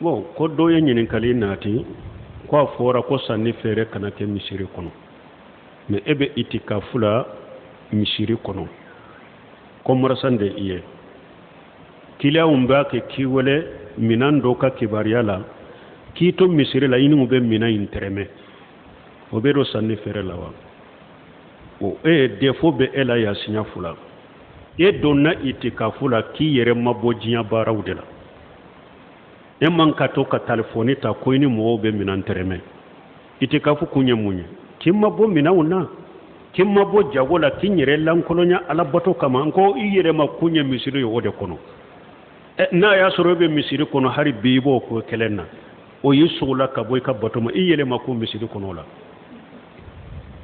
Bon, ko dɔ ye ɲininkali nati ko a fɔra ko sanni feere kana kɛ misiri kɔnɔ, mais e bɛ itikafu la misiri kɔnɔ, commerçant de i ye, kiliyanw b'a kɛ k'i wele minan dɔ ka kibaruya la, k'i to misiri la, i n'u bɛ minan in tɛrɛmɛ, o bɛ don sanni feere la wa? O e défaut bɛ e la yan siɲɛ fila. E donna itikafu la k'i yɛrɛ mabɔ diɲɛ baaraw de la. E man ka to ka talifɔni ta ko i ni mɔgɔw bɛ minan tɛrɛmɛ. Itikafu kun ye mun ye? K'i mabɔ minanw na, k'i mabɔ jago la, k'i yɛrɛ lankolonya alabato kama. N ko i yɛrɛ ma kun ye misiri ye o de kɔnɔ. N'a y'a sɔrɔ e bɛ misiri kɔnɔ hali bi, i b'o ko kelen na, o y'i sogola ka bɔ i ka bato ma, i yɛrɛ ma kun misiri kɔnɔ o la.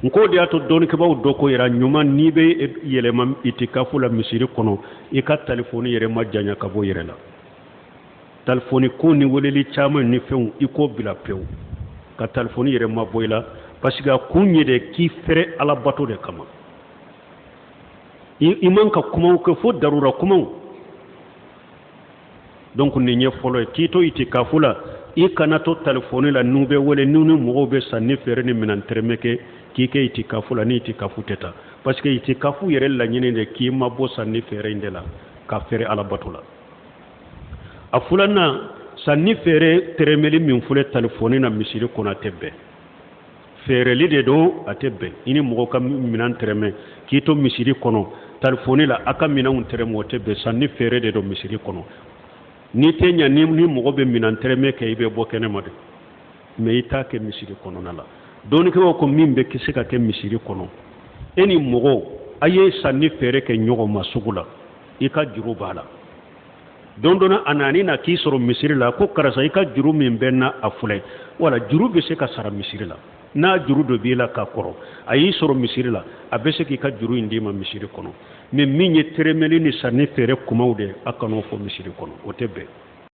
N k'o de y'a to dɔnnikɛbaaw dɔ ko yɛrɛ ɲuman, n'i bɛ yɛlɛma itikafu la misiri kɔnɔ, i ka talifɔni yɛrɛ ma janya ka bɔ yɛrɛ la. Talifɔni ko ni weleli caman ni fɛnw, i k'o bila pewu, ka talifɔni yɛrɛ ma bɔ i la, parce que a kun ye de k'i fɛrɛ alabato de kama. I man ka kumaw kɛ fo darura kumaw. Donc nin ye fɔlɔ ye. K'i to itikafu la, i kana to talifɔni la n'u bɛ wele, n'u ni mɔgɔw bɛ sanni feere ni minɛn tɛrɛmɛ kɛ, k'i kɛ itikafu la ni itikafu tɛ taa, parce que itikafu yɛrɛ laɲini de k'i ma bɔ sanni feere in de la ka feere alabato la. A filanan, sanni feere tɛrɛmɛli min filɛ talifɔni na misiri kɔnɔ, a tɛ bɛn. Feereli de don, a tɛ bɛn. I ni mɔgɔ ka minɛn tɛrɛmɛ k'i to misiri kɔnɔ talifɔni la, a ka minɛnw tɛrɛmɛ, o tɛ bɛn. Sanni feere de don misiri kɔnɔ. N'i tɛ ɲa ni mɔgɔ bɛ minɛn tɛrɛmɛ kɛ, i bɛ bɔ kɛnɛma de, mais i t'a kɛ misiri kɔnɔna la. Dɔnnikɛlaw ko min bɛ se ka kɛ misiri kɔnɔ, e ni mɔgɔw a ye sanni feere kɛ ɲɔgɔn ma sugu la, i ka juru b'a la, don dɔ a nani na k'i sɔrɔ misiri la, ko karisa, i ka juru min bɛ na a filɛ. Wala juru bɛ se ka sara misiri la. N'a juru dɔ b'i la ka kɔrɔ, a y'i sɔrɔ misiri la, a bɛ se k'i ka juru in d'i ma misiri kɔnɔ. Mais min ye tɛrɛmɛli ni sanni feere kumaw de, a kan'o fɔ misiri kɔnɔ, o tɛ bɛn.